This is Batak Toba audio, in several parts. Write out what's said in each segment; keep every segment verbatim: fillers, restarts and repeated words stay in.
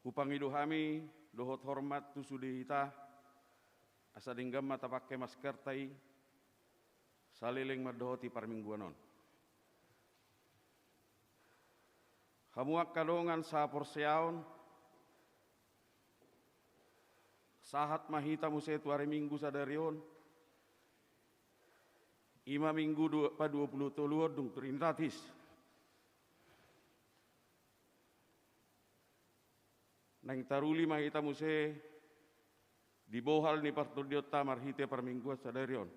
Hupangido hami dohot hormat tu sude hita, asa denggan ma tapangke maskerta i saleleng mandohoti parmingguan on. Hamu angka dongan sahaporseaon, sahat ma hita muse tu ari Minggu sadari on. I ma Minggu dua, pa dua pulu tolu on dung Trinitatis. Naeng taruli ma hita muse di bohal ni partondionta marhite parmingguan sadari on.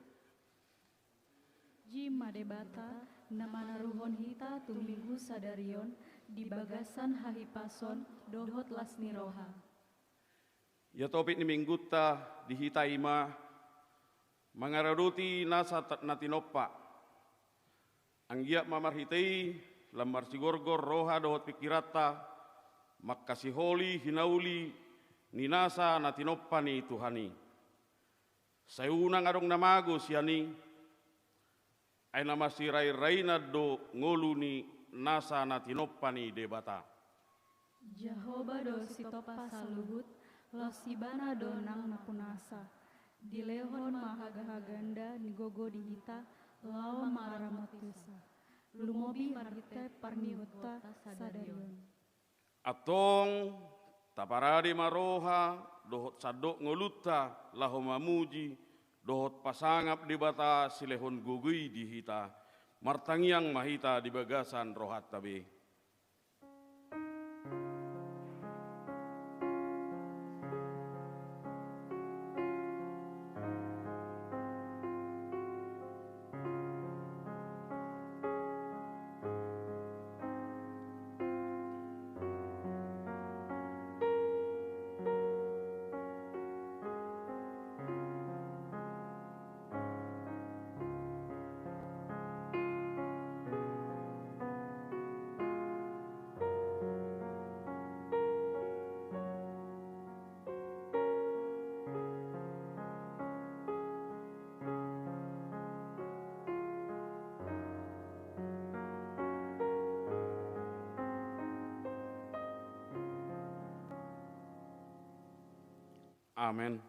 Puji ma Debata, na manaruhon hita tu Minggu sadari on di bagasan hahipason dohot las ni roha. Ia topik ni Minggunta di hita i ma mangaradoti nasa ta-, na tinompa. Anggiat ma marhite i lam marsigorgor roha dohot pingkiranta, mangkasiholi hinauli ni nasa na tinompa ni Tuhan i. Sai unang adong na mago sian i, ai na masirairainan do ngolu ni nasa na tinompa ni Debata. Jahowa do sitompa saluhut, laos Ibana do nang na punasa. Dilehon ma hagahaganda ni gogo di hita, laho mangaramoti sa. Lumobi marhite parminggunta sadari on. Antong taparade ma roha dohot sandok ngolunta laho mamuji dohot pasangap Debata silehon gogo i di hita. Martangiang ma hita di bagasan rohanta be. Amen.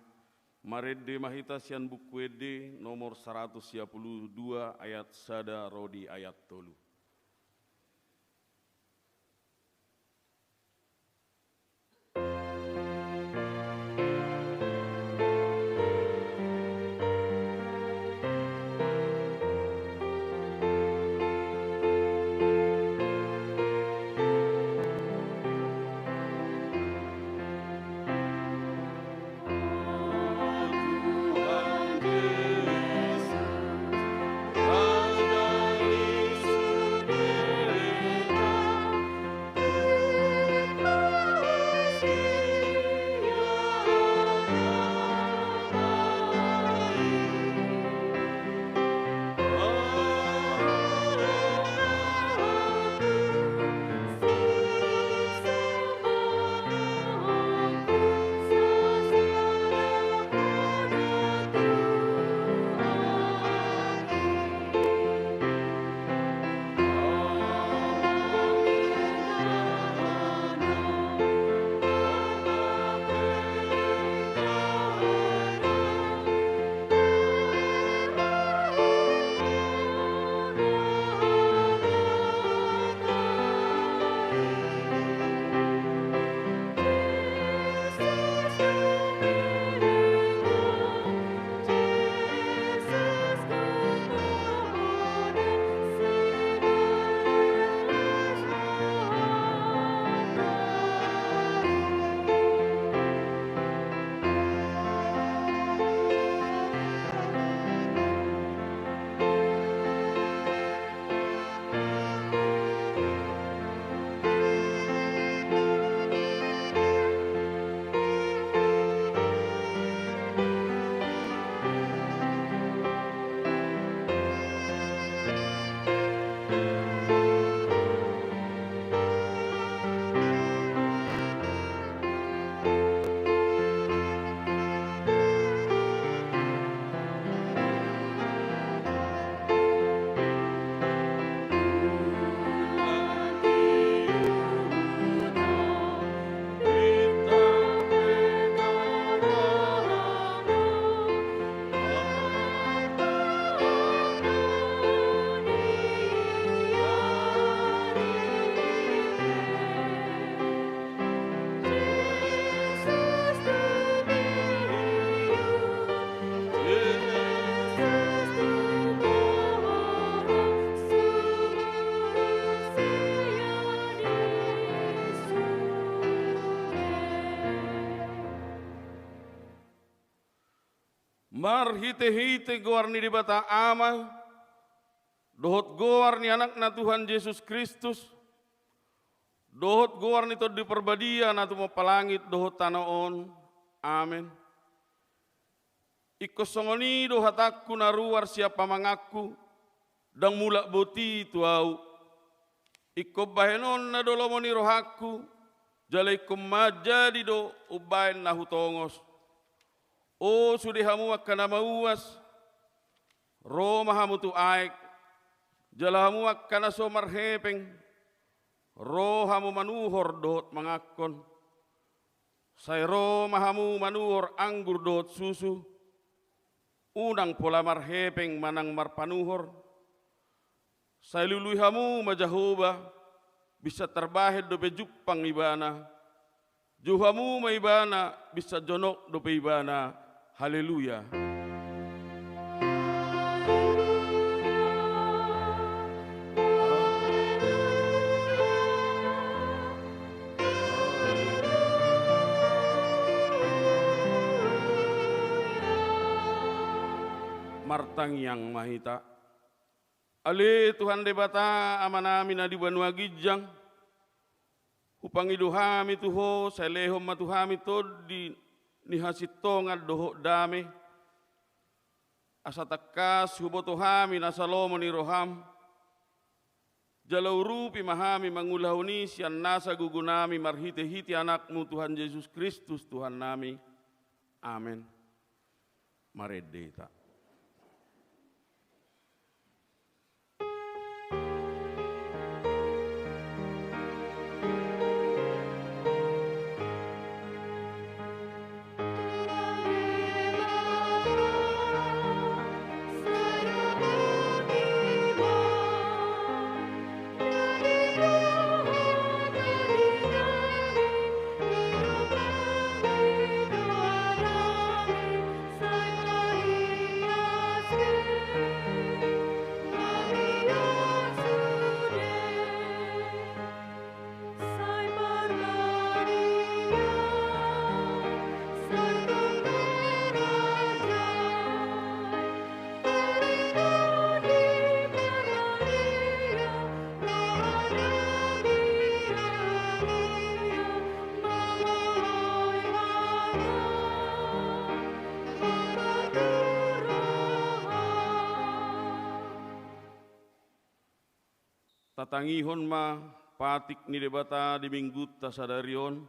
Marende ma hita sian Buku Ende nomor saratus sia pulu dua ayat sada ro di ayat tolu. Marhite-hite goar ni Debata Ama, dohot goar ni Anakna Tuhan Jesus Kristus, dohot goar ni Tondi Parbadia na tumompa langit dohot tano on. Amen. Ingkon songon i do hatangku na ruar sian pamanganku, ndang mulak boti tu ahu. Ingkon bahenonna do lomo ni rohangku, jala ingkon manjadi do umbahen na hutongos. O sude hamu angka na mauas, ro ma hamu tu aek, jala hamu angka na so marhepeng, ro hamu manuhor dohot manganhon. Sai ro ma hamu manuhor anggur dohot susu, unang pola marhepeng manang marpanuhor. Sai lului hamu ma Jahowa, binsan tarbahen dope jumpang Ibana. Jou hamu ma Ibana, binsan jonok dope Ibana. Haleluya. Martangiang ma hita. Ale Tuhan Debata, Amanami na di banua ginjang, hupangido hami tu Ho, sai lehon ma tu hami tondi ni hasintongan dohot dame, asa tangkas huboto hami nasa lomo ni roham, jala urupi ma hami mangulahon i sian nasa gogonami marhite-hite Anakmu Tuhan Jesus Kristus Tuhannami. Amen. Marende hita. Tatangihon ma patik ni Debata di Minggunta sadari on,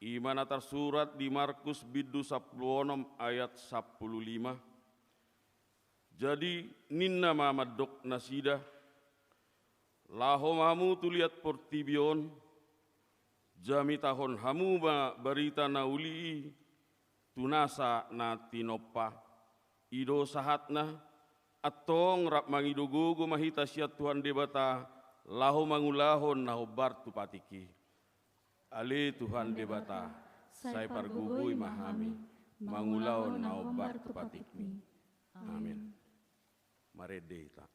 i ma na tarsurat di Markus bindu sampulu onom ayat sampulu lima. Jadi ninna ma mandok nasida, laho ma hamu tu liat portibi on, jamitahon hamu ma barita na uli i tu nasa na tinompa. I do sahatna, antong rap mangido gogo ma hita sian Tuhan Debata, laho mangulahon na hombar tu patik i. Ale Tuhan Debata, sai pargogoi ma hami mangulahon na hombar tu patikmi. Amen. Marende hita.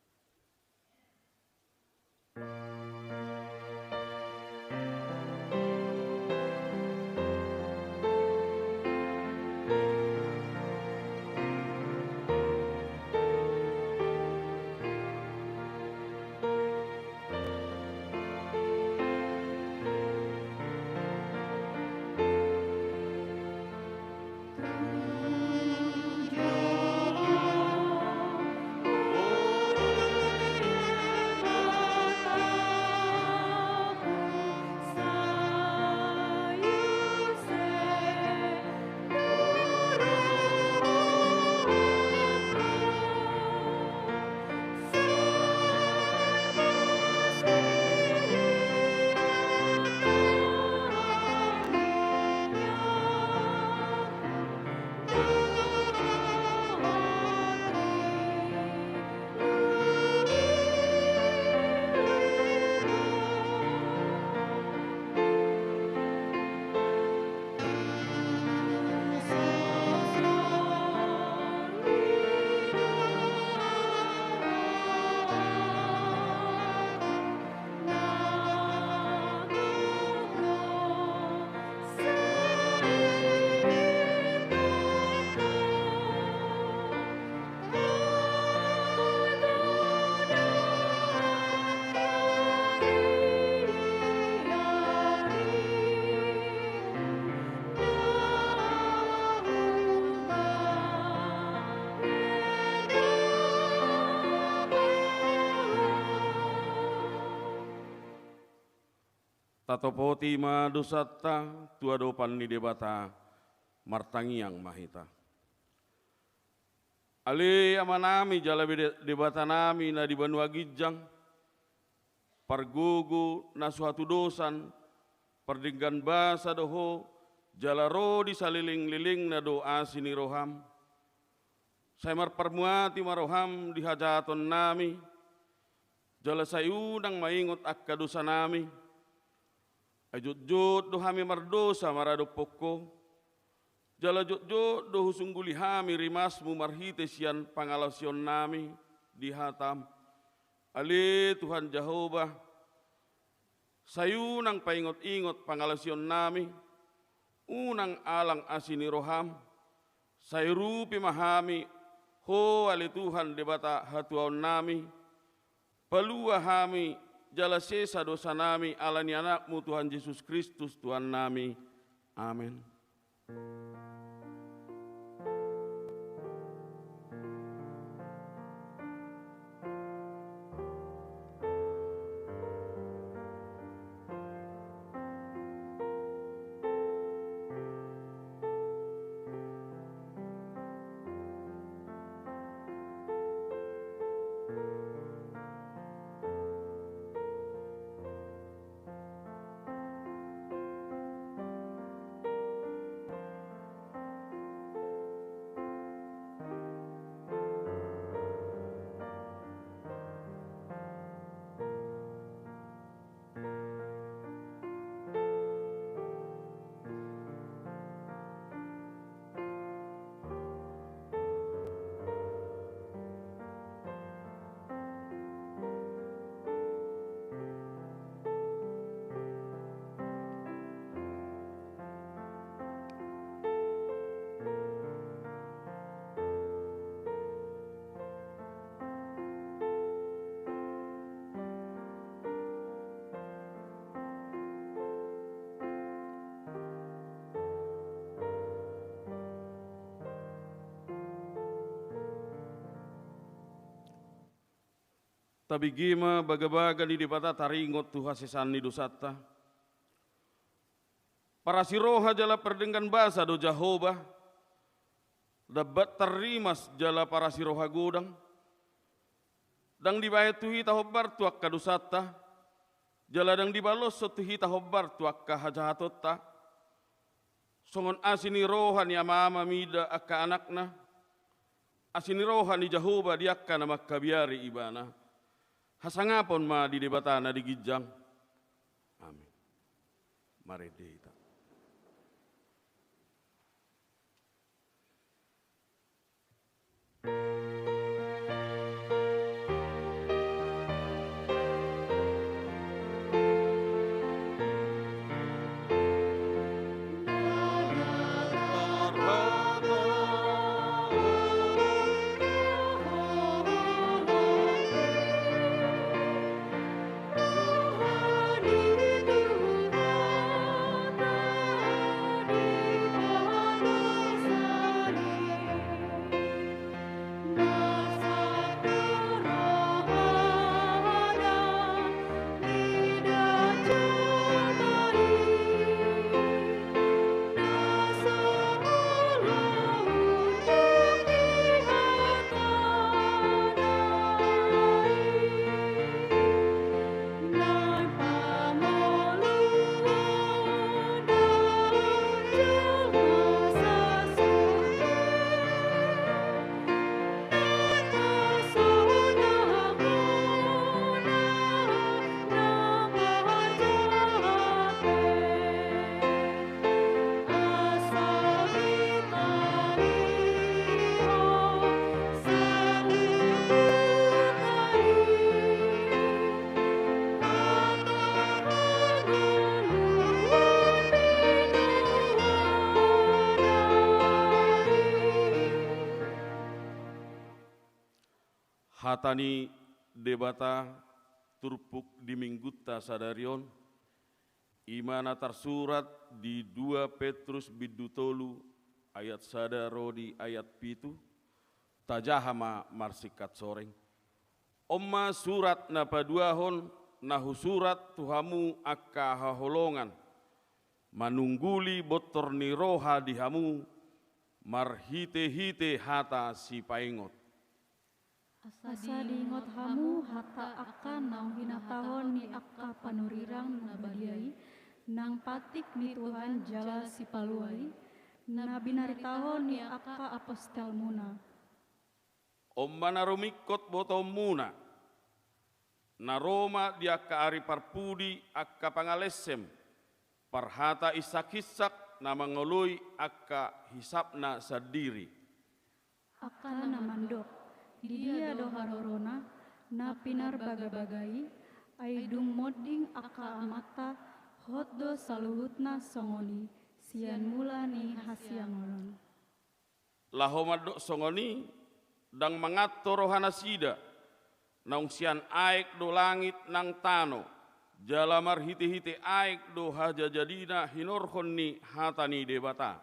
Topoti ma dosanta tu adopan ni Debata. Martangiang ma hita. Ale Amanami jala Bede-, Debatanami na di banua ginjang, pargogo na so hatudosan, pardenggan basa do Ho, jala ro di salelenglelengna do asi ni roham. Sai marparmuati ma roham di hajahatonnami, jala sai unang maingot angka dosanami. Ai jotjot do hami mardosa maradophon Ho, jala jotjot do husungguli hami rimasmu marhite sian pangalaosionnami di hatam. Ale Tuhan Jahowa, sai unang paingot-ingot pangalaosionnami, unang alang asi ni roham, sai urupi ma hami, Ho ale Tuhan Debata hatuaonnami, palua hami jala sesa dosanami ala ni Anakmu Tuhan Jesus Kristus Tuhannami. Amen. Tabege ma bagabaga ni Debata taringot tu hasesaan ni dosanta. Parasiroha jala pardenggan basa do Jahowa, ndang bat tarrimas jala parasiroha godang. Ndang dibahen tu hita hombar tu angka dosanta, jala ndang dibaloshon tu hita hombar tu angka hajahatonta. Songon asi ni roha ni ama-ama mida angka anakna, asi ni roha ni Jahowa di angka na mangkabiari ibana. Hasangapon ma di Debata na di ginjang. Amin. Marende hita. Hata ni Debata turpuk di Minggunta sadari on, i ma na tarsurat di dua Petrus bindu tolu ayat sada ro di ayat pitu. Tajaha ma marsingkat soreng. On ma surat na paduahon na husurat tu hamu angka haholongan, manungguli bontor ni roha di hamu marhitehite hata sipaingot. Asa diingot hamu hata angka naung hinatahon ni angka panurirang na badia i, nang patik ni Tuhan jala sipalua i, na binaritahon ni angka apostelmuna. On ma na rumingkot botoonmuna, na ro ma di angka ari parpudi angka pangalesem, parhata insak-insak na mangoloi angka hisapna sandiri. Angka na mandok, di dia do harorona, na pinarbagabaga i, ai dung monding angka amanta, hot do saluhutna songon i, sian mula ni hasiangonon. Laho mandok songon i, ndang manganto rohanasida, naung sian aek do langit nang tano, jala marhitehite aek do hajajadina hinorhon ni hata ni Debata.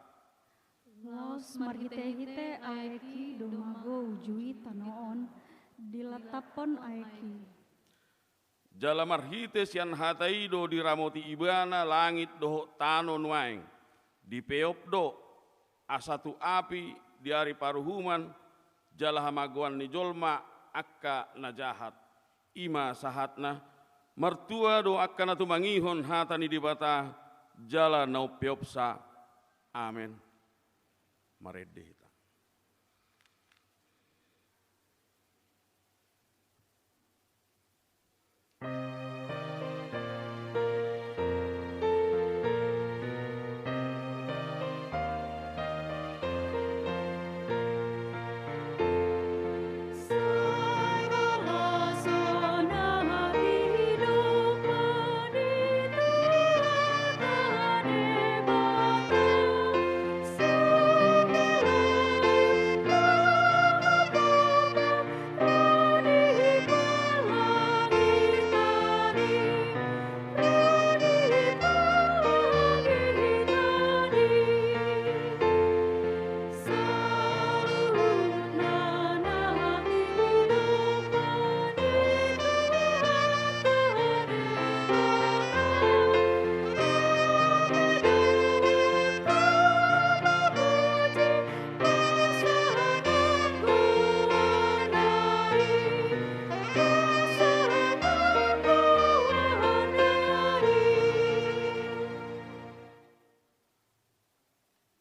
Laos marhitehite aek i do mago uju i tano on, dilantaphon aek i. Jala marhite sian hata i do diramoti ibana langit dohot tano nuaeng, dipeop do, asa tu api di ari paruhuman, jala hamagoan ni jolma angka na jahat. I ma sahatna, martua do angka na tumangihon hata ni Debata, jala na umpeopsa. Amen. Marende hita.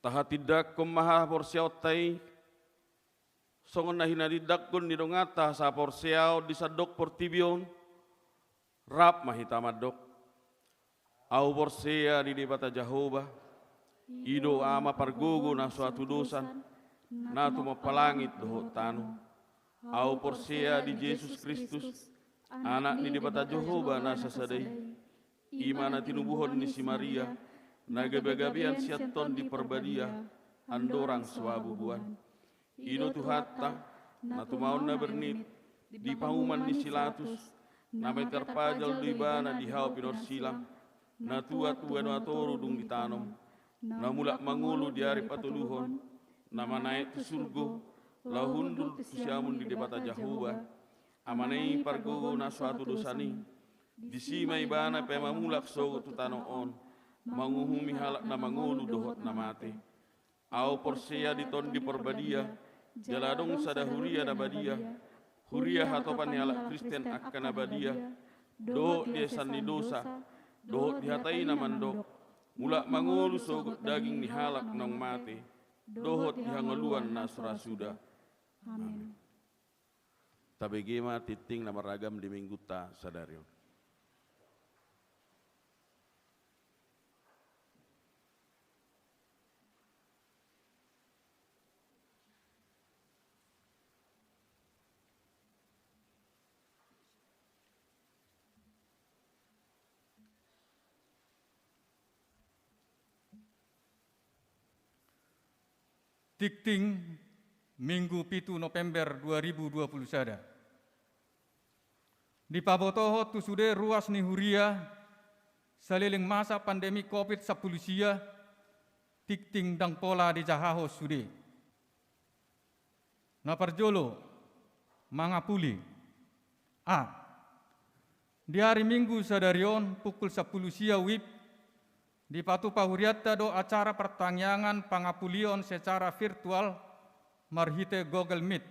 Tahatindangkon ma haporseaonta i, songon na hinatindangkon ni donganta sahaporseaon di sandok portibi on, rap ma hita mandok. Ahu porsea di Debata Jahowa, i do Ama pargogo na so hatudosan, na tumompa langit dohot tano. Ahu porsea di Jesus Kristus, Anak ni Debata Jahowa na sasada i, i ma na tinubuhon ni si Maria, na gabegabean sian Tondi Parbadia, andorang so habubuan. I do Tuhanta, na tumaon na bernit, di pahuman ni si Latus, na materpajal do ibana di hau pinorsilang, na tuat ua na toru dung ditanom, na mulak mangolu di ari patoluhon, na manaek tu surgo, laho hundul tu siamun ni Debata Jahowa, Amana i pargogo na so hatudosan i, disi ma ibana pe mamulak sogot tu tano on, manguhumi halak na mangolu dohot na mate. Ahu porsea di Tondi Parbadia, jala adong sada huria na badia, huria hatopan ni halak Kristen angka na badia, dohot di esan ni dosa, dohot di hata i na mandok, mulak mangolu sogot daging ni halak naung mate, dohot di hangoluan na so ra suda. Amen. Tabege ma tingting na maragam di Minggunta sadari on. Tingting, Minggu pitu November dua ribu dua puluh sada. Dipabotohon tu sude ruas ni huria saleleng masa pandemi covid sampulu sia, tingting ndang pola dijahahon sude. Na parjolo, mangapuli. A. Di ari Minggu sadari on pukul sampulu sia WIB, dipatupa hurianta do acara partangiangan pangapulion secara virtual marhite Google Meet,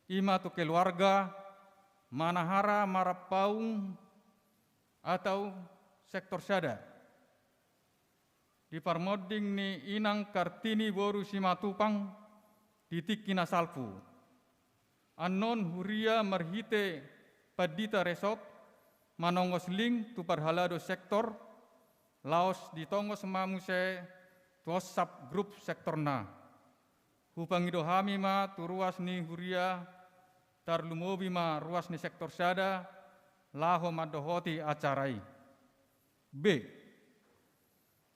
i ma tu keluarga Manahara Marampaung atau sektor sada. Di parmonding ni Inang Kartini boru Simatupang di tingki na salpu. Annon huria marhite pandita resort manongos link tu parhalado sektor, laos ditongos ma muse tu WhatsApp grup sektorna. Hupangido hami ma tu ruas ni huria, tarlumobi ma ruas ni sektor sada, laho mandohoti acara i. B.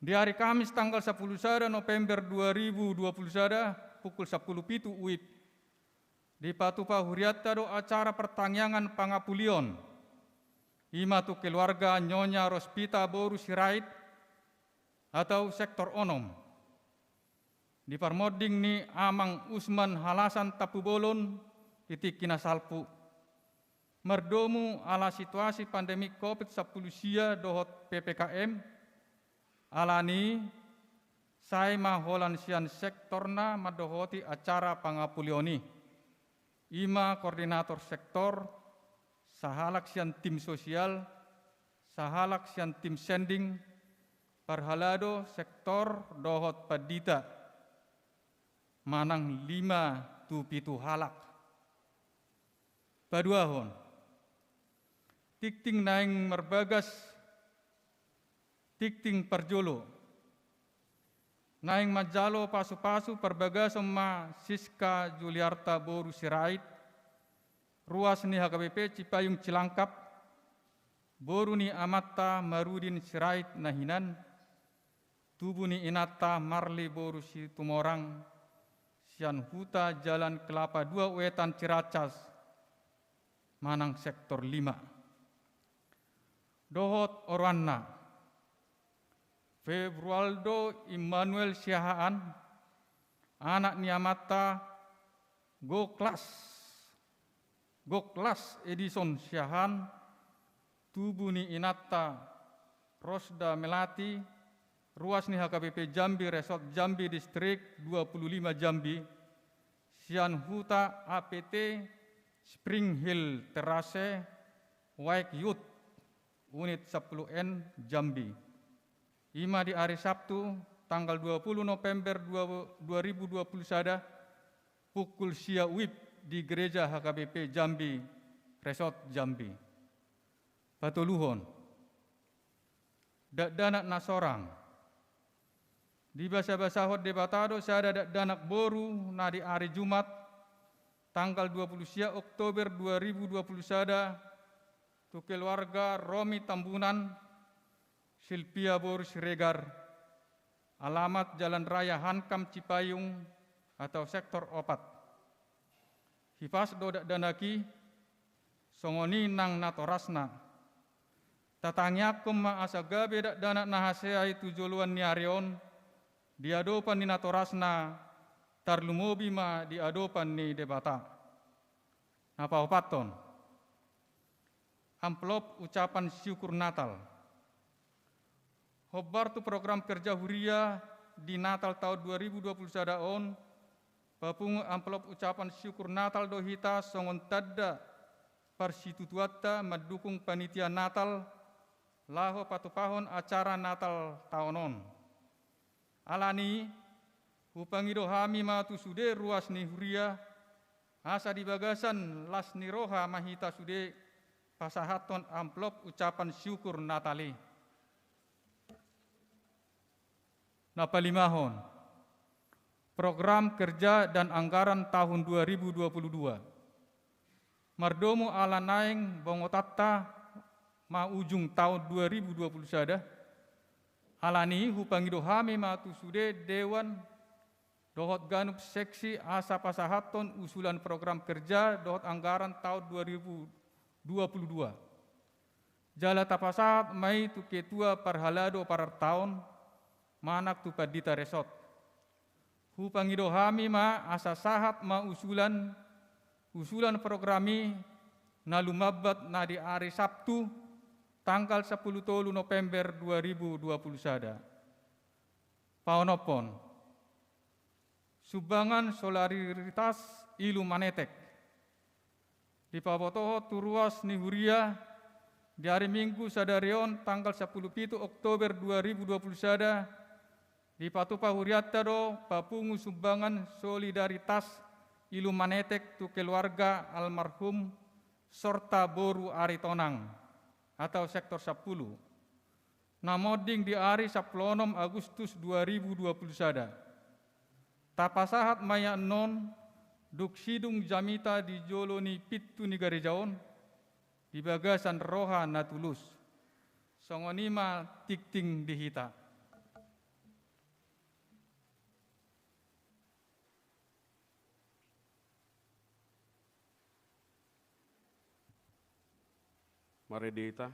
Di ari Kamis tanggal sampulu sada November dua ribu dua puluh sada pukul sampulu pitu WIB, dipatupa hurianta do acara partangiangan pangapulion, i ma tu keluarga Nyonya Rospita boru Sirait atau sektor onom. Di parmonding ni Amang Usman Halasan Tampubolon di tingki na salpu. Mardomu ala situasi pandemi covid sampulu sia dohot P P K M, alani sai ma holan sian sektorna mandohoti acara pangapulion i. I ma koordinator sektor, sahalak sian tim sosial, sahalak sian tim sending, parhalado sektor dohot pandita, manang lima tu pitu halak. Paduahon, tingting naeng marbagas, tingting parjolo, naeng manjalo pasupasu parbagason ma Siska Juliarta boru Sirait, ruas ni H K B P Cipayung Cilangkap, boru ni amanta Marudin Sirait na hinan, tubu ni inanta Marli boru Situmorang, sian huta Jalan Kelapa dua Wetan Ciracas, manang sektor lima. Dohot oroanna, Februaldo Immanuel Siahaan, anak ni amanta Goklas, Goklas Edison Siahaan, tubu ni inanta Rosda Melati, ruas ni H K B P Jambi Resort Jambi Distrik dua puluh lima Jambi, sian huta A P T Spring Hill Terrace, Waek Youth, unit sampulu N Jambi. I ma di ari Sabtu tanggal dua puluh November dua, dua ribu dua puluh sada pukul sia WIB di gereja H K B P Jambi Resort Jambi. Patoluhon, dakdanak na sorang. Dibasabasahon Debata do sada dakdanak boru na di ari Jumat tanggal dua puluh sia Oktober dua ribu dua puluh sada tu keluarga Romi Tambunan, Silvia boru Siregar, alamat Jalan Raya Hankam Cipayung atau sektor opat. Hipas do dakdanak i, songon i nang natorasna. Tatangiangkon ma asa gabe dakdanak na hasea i tu joloan ni ari on, di adopan ni natorasna, tarlumobi ma di adopan ni Debata. Na paopathon, amplop ucapan syukur Natal. Hombar tu program kerja huria di Natal taon dua ribu dua puluh sada on, papungu amplop ucapan syukur Natal do hita songon tanda parsitutuanta mandukung panitia Natal laho patupahon acara Natal taon on. Alani, hupangido hami ma tu sude ruas ni huria, asa di bagasan las ni roha ma hita sude pasahathon amplop ucapan syukur Natal i. Na palimahon, program kerja dan anggaran tahun dua ribu dua puluh dua. Mardomu ala naeng bongotanta ma ujung taon dua ribu dua puluh sada, alani hupangido hami ma tu sude dewan dohot ganup seksi asa pasahathon usulan program kerja dohot anggaran taon dua ribu dua puluh dua. Jala tapasahat ma i tu ketua parhalado parartaon, manang tu pandita resort. Hupangido hami ma asa sahat ma usulan, usulan program i na lumambat na di ari Sabtu tanggal sampulu tolu November dua ribu dua puluh sada. Paonomhon. Sumbangan solidaritas Ilu Manetek. Dipabotohon tu ruas ni huria di ari Minggu sadari on tanggal sampulu pitu Oktober dua ribu dua puluh sada, dipatupa hurianta do papungu sumbangan solidaritas Ilu Manetek tu keluarga almarhum Sorta boru Aritonang atau sektor sampulu. Na monding di ari sampulu onom Agustus dua ribu dua puluh sada. Tapasahat ma i annon dung sidung jamita di jolo ni pintu ni gareja on, di bagasan roha na tulus. Songon i ma tingting di hita. Marende hita.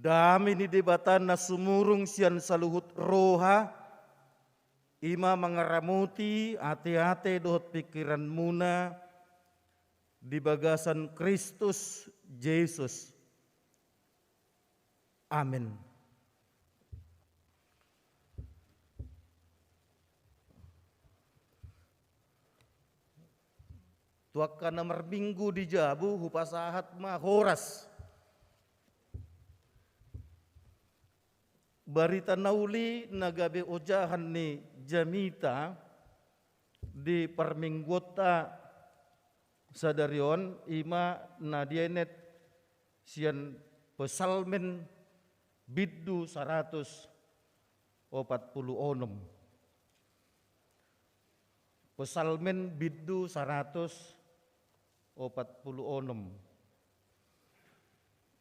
Dame ni Debata na sumurung sian saluhut roha, i ma mangaramoti ateate dohot pingkiranmuna di bagasan Kristus Jesus. Amen. Tu angka na marminggu di jabu, hupasahat ma horas. Barita na uli na gabe ojahan ni jamita di parmingguonta sadari on, i ma na dienet sian Psalmen bindu saratus opat pulu onom. Psalmen bindu saratus opat pulu onom.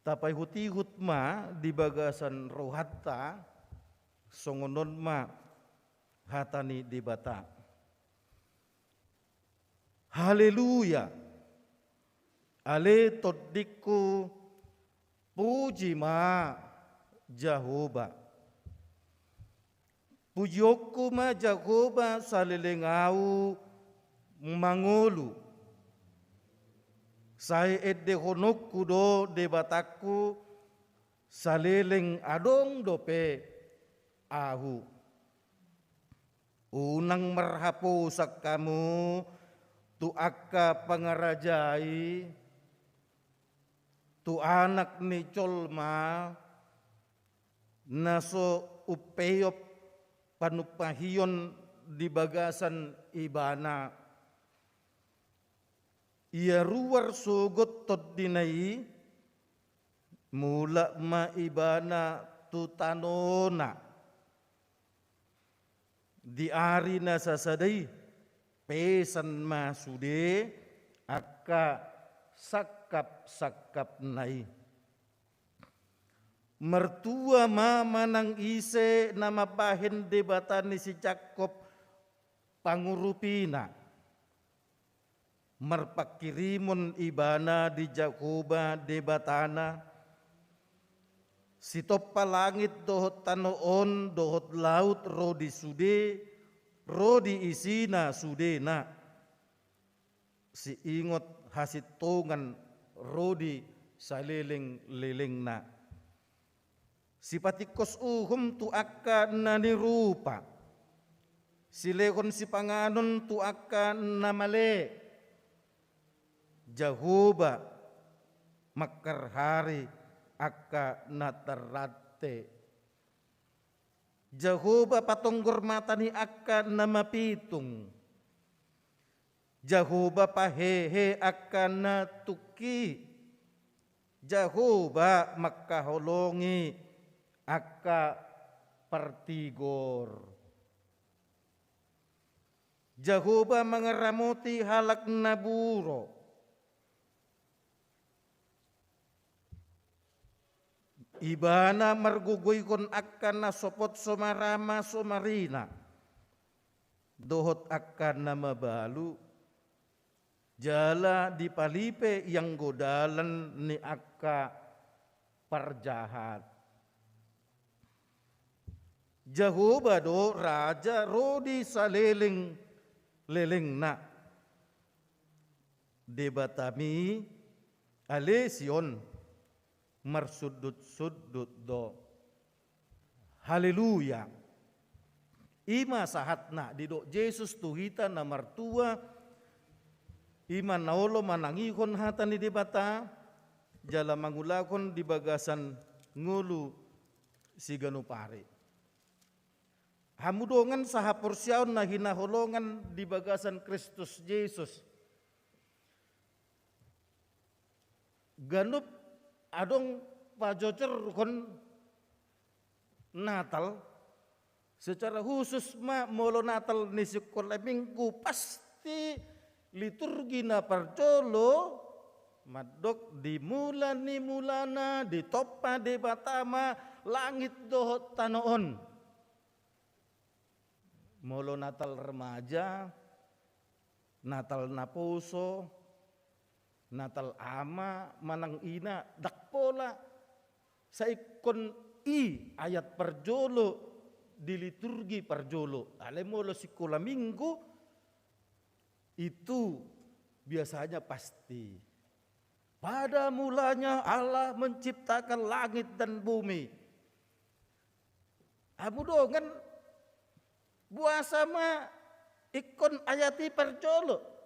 Tapaihut-ihut ma di bagasan rohanta, songon on ma hata ni Debata. Haleluya. Ale tondingku, puji ma Jahowa. Pujionku ma Jahowa saleleng ahu mangolu. Sai endehononku do Debatangku saleleng adong dope ahu. Unang marhaposan hamu tu angka pangaraja i, tu Anak ni jolma, na so umpeop panumpahion di bagasan Ibana. Ia ruar sogot tondina i, mulak ma Ibana tu tanona. Di ari na sasada i, pesan ma sude angka sangkap-sangkapna i. Martua ma manang ise na mambahen Debata ni si Jakkob pangurupina. Marpanghirimon ibana di Jahowa Debatana, sitompa langit dohot tano on dohot laut ro di sude, ro di isina sudena. Siingot hasintongan ro di salelenglelengna. Sipatingkos uhum tu angka na nirupa. Silehon sipanganon tu angka na male. Jahowa mangharhari angka na tarrante. Jahowa patonggor mata ni angka na mapitung. Jahowa pahehe angka na tungki. Jahowa mangkaholongi angka partigor. Jahowa mangaramoti halak na buro. Ibana margogoihon angka na sopot so marama so marina, dohot angka na mabalu, jala dipalipe ianggo dalan ni angka parjahat. Jahowa do raja ro di salelenglelengna. Debatami ale Sion, marsundutsundut do. Haleluya. I ma sahatna didok Jesus tu hita na martua, i ma na olo manangihon hata ni Debata, jala mangulahon di bagasan ngolu siganup ari. Hamu dongan sahaporseaon na hinaholongan di bagasan Kristus Jesus. Ganup adong pajojorhon Natal, secara khusus ma molo Natal ni sikola minggu, pasti liturgi na parjolo mandok di mula ni mulana ditompa Debata ma langit dohot tano on. Molo Natal remaja, Natal naposo, Natal ama manang ina, ndang pola. Sai ingkon i ayat parjolo di liturgi parjolo. Alai molo sikola minggu, itu biasanya pasti. Pada mulanya Allah menciptakan langit dan bumi. Hamu dongan, boasa ma ingkon ayat i parjolo?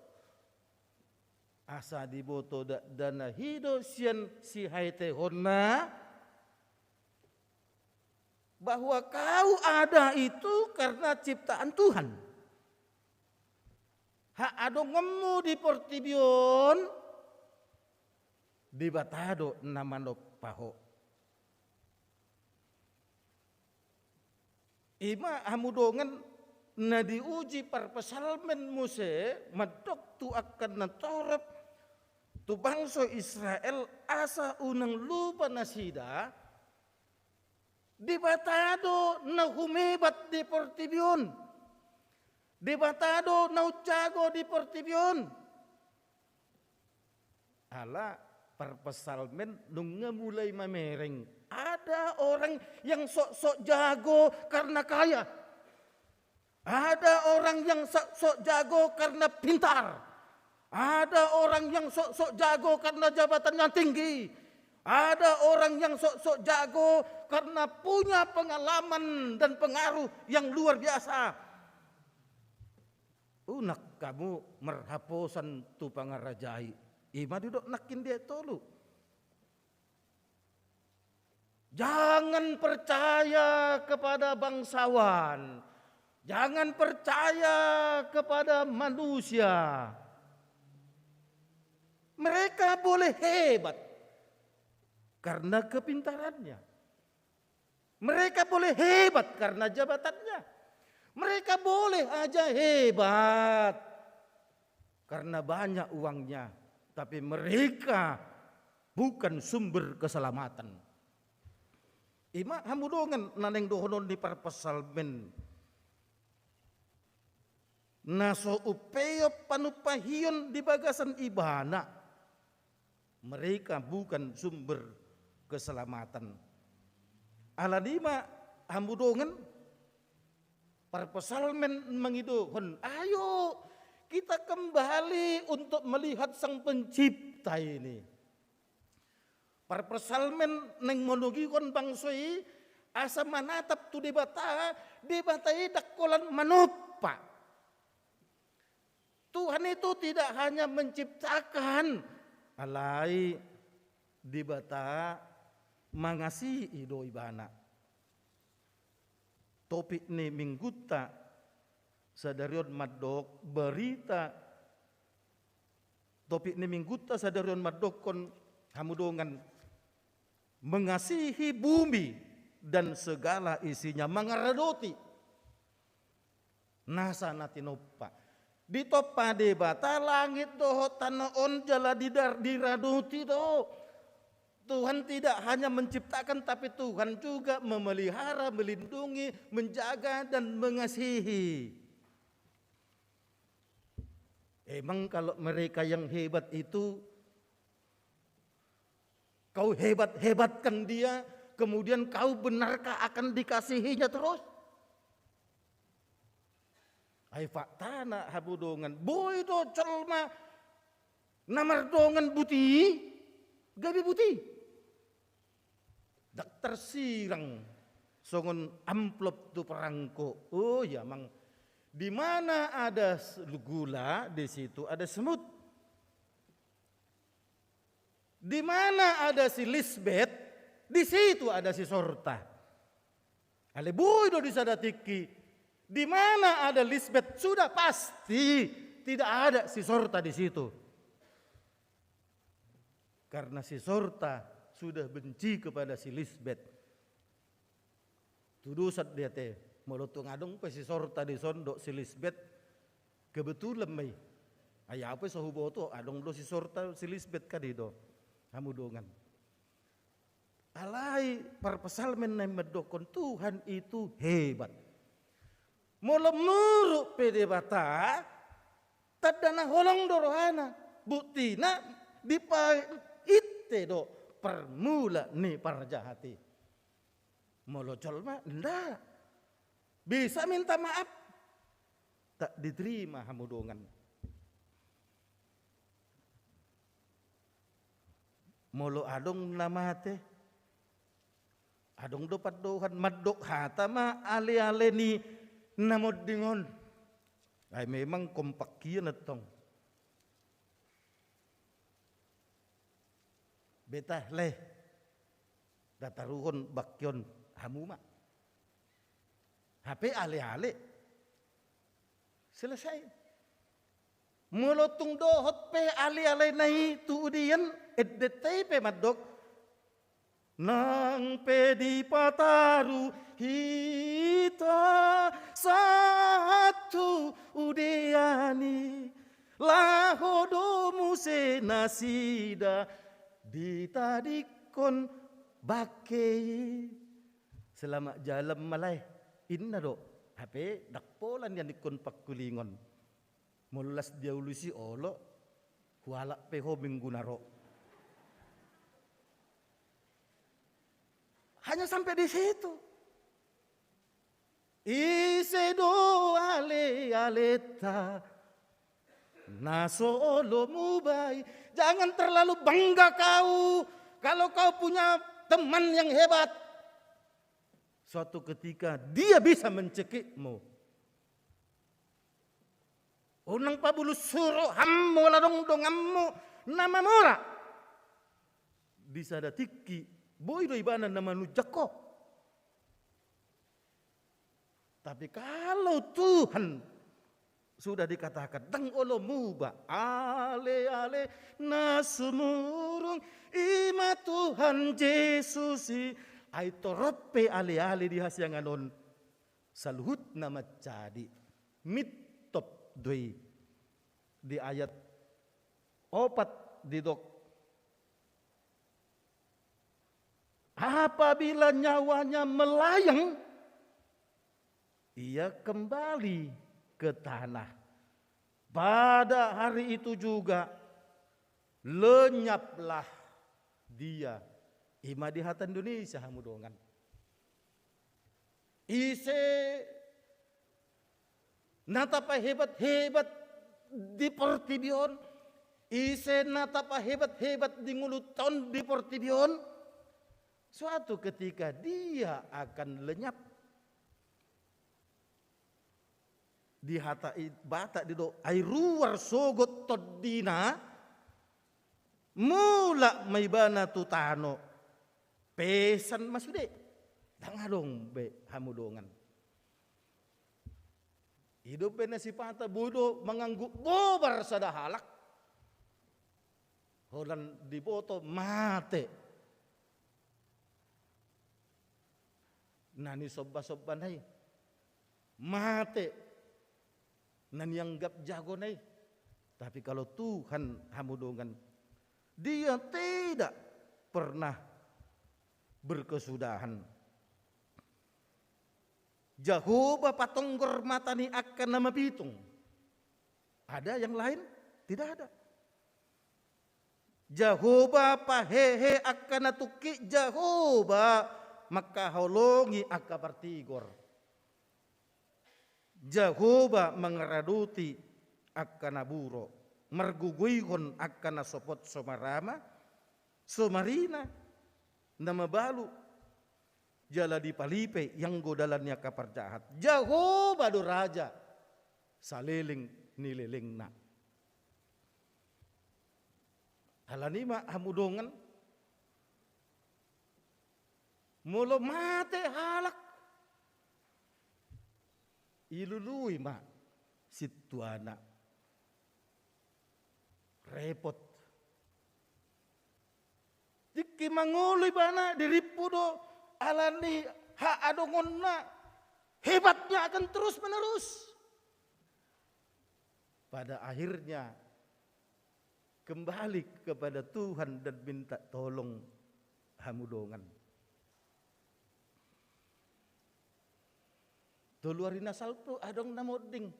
Asa diboto dakdanak i do sian sihaetehonna, bahwa kau ada itu karena ciptaan Tuhan. Haadonganmu di portibi on, Debata do na manompa ho. I ma hamu dongan na diuji parpsalmen muse mandok tu angka na torop, tu bangso Israel, asa unang lupa nasida, Debata do na humebat di portibi on. Debata do na umjago di portibi on. Ala parpsalmen nunga mulai mamereng. Ada orang yang sok-sok jago karena kaya. Ada orang yang sok-sok jago karena pintar. Ada orang yang sok-sok jago karena jabatannya tinggi. Ada orang yang sok-sok jago karena punya pengalaman dan pengaruh yang luar biasa. Unang hamu marhaposan tu pangarajai. I ma didok nangkin di ayat tolu. Jangan percaya kepada bangsawan. Jangan percaya kepada manusia. Mereka boleh hebat karena kepintarannya. Mereka boleh hebat karena jabatannya. Mereka boleh aja hebat karena banyak uangnya, tapi mereka bukan sumber keselamatan. I ma hamu dongan na naeng dohonon ni parpsalmen. na so umpeop panumpahion di bagasan ibana, mereka bukan sumber keselamatan. Alani i ma hamu dongan, parpsalmen mangidohon, ayo kita kembali untuk melihat Sang Pencipta ini. Parpsalmen naeng manogihon bangso i asa manatap tu Debata, Debata i ndang holan manompa. Tuhan itu tidak hanya menciptakan, alai Debata mangasihi do ibana. Topik ni minggunta sadari on mandok berita, topik ni minggunta sadari on mandokkon hamu dongan, mengasihi bumi dan segala isinya, mangaradoti nasa na tinompa. Ditompa Debata langit dohot tano on jala didar-, diradoti do. Tuhan tidak hanya menciptakan, tapi Tuhan juga memelihara, melindungi, menjaga, dan mengasihi. Emang kalau mereka yang hebat itu, kau hebat-hebatkan dia, kemudian kau benarkah akan dikasihinya terus? Ai faktana hamu dongan, boi do jolma na mardongan buti, gabe buti. Ndang tarsirang songon amplop tu perangko. Oh ya, mang. Di mana ada s-, gula, di situ ada semut. Di mana ada si Lisbet, di situ ada si Sorta. Alai boi do di sada tingki, di mana ada Lisbet, sudah pasti tidak ada si Sorta di situ. Karena si Sorta sudah benci kepada si Lisbet. Tudosan dia te, molo tung adong pe si Sorta dison dohot si Lisbet, kebetulan ma i. Ai au pe so huboto, adong do si Sorta si Lisbet kan i do. Hamu dongan. Alai parpsalmen naeng mandokkon Tuhan itu hebat. Molo muruk pe Debata, tanda na holong do rohana. Buktina dipainte do parmula ni parjahat i. Molo jolma, nda. Bisa minta maaf. Tak diterima hamu dongan. Molo adong na mate, adong do pandohan, mandok hata ma ale-ale ni na monding on. Ai memang kompak hian antong. Betah le. Dataruhon bangke on hamu ma. Hape ale-ale. Selesai. Molo tung dohot pe ale-alena i tu udean, endenta i pe mandok. Nang pe dipataru hita sahat tu udean i, laho do muse nasida ditadingkon bangke i. Selamat jalan ma lae, inna do. Hape ndang pola nian ingkon pangkulingon. Molo las dialusi olo, hualap pe ho minggu na ro. Hanya sampai di situ. Ise do ale-aleta na so olo mubai. Jangan terlalu bangga kau kalau kau punya teman yang hebat. Suatu ketika dia bisa mencekikmu. Unang pabulushu rohammu molo adong donganmu na mamora. Di sada tingki boi do ibana na manunjang ho. Tapi kalau Tuhan sudah dikatakan, ndang olo muba, ale-ale na sumurung, i ma Tuhan Jesus i, ai torop pe ale-ale di hasiangan on, saluhutna manjadi mintop do i. Di ayat opat didok, apabila nyawanya melayang, ia kembali ke tanah. Pada hari itu juga lenyaplah dia. I ma di hata Indonesia, hamu dongan. Ise na tapahebat-hebat di portibi on, ise na tapahebat-hebat di ngolunta on di portibi on, suatu ketika dia akan lenyap. Di hata i, Batak didok, ai ruar sogot tondina, mulak ma ibana tu tano, pesan ma sude. Ndang adong be, hamu dongan. I do umbahen na sipata boi do mangangguk bobar sada halak, holan diboto mate na nisombasomba na i, mate na nianggap jago na i. Tapi kalau Tuhan, hamu dongan, Dia tidak pernah berkesudahan. Jahowa patonggor mata ni angka na mapitung. Ada yang lain? Tidak ada. Jahowa pahehe angka na tungkil, Jahowa mangkaholongi angka partigor. Jahowa mangaradoti angka na buruk, margogoihon angka na sopot so marama, so marina, na mabalu, jala dipalipe ianggo dalan ni angka parjahat. Jahowa do raja saleleng ni lelengna. Alani i ma, hamu dongan, molo mate halak, ilului ma sintuana. Repot. Tingki mangolu ibana, dirimpu do alani haadongonna, hebatnya akan terus menerus. Pada akhirnya kembali kepada Tuhan dan minta tolong, hamu dongan. Tolu ari na salpu adong na monding.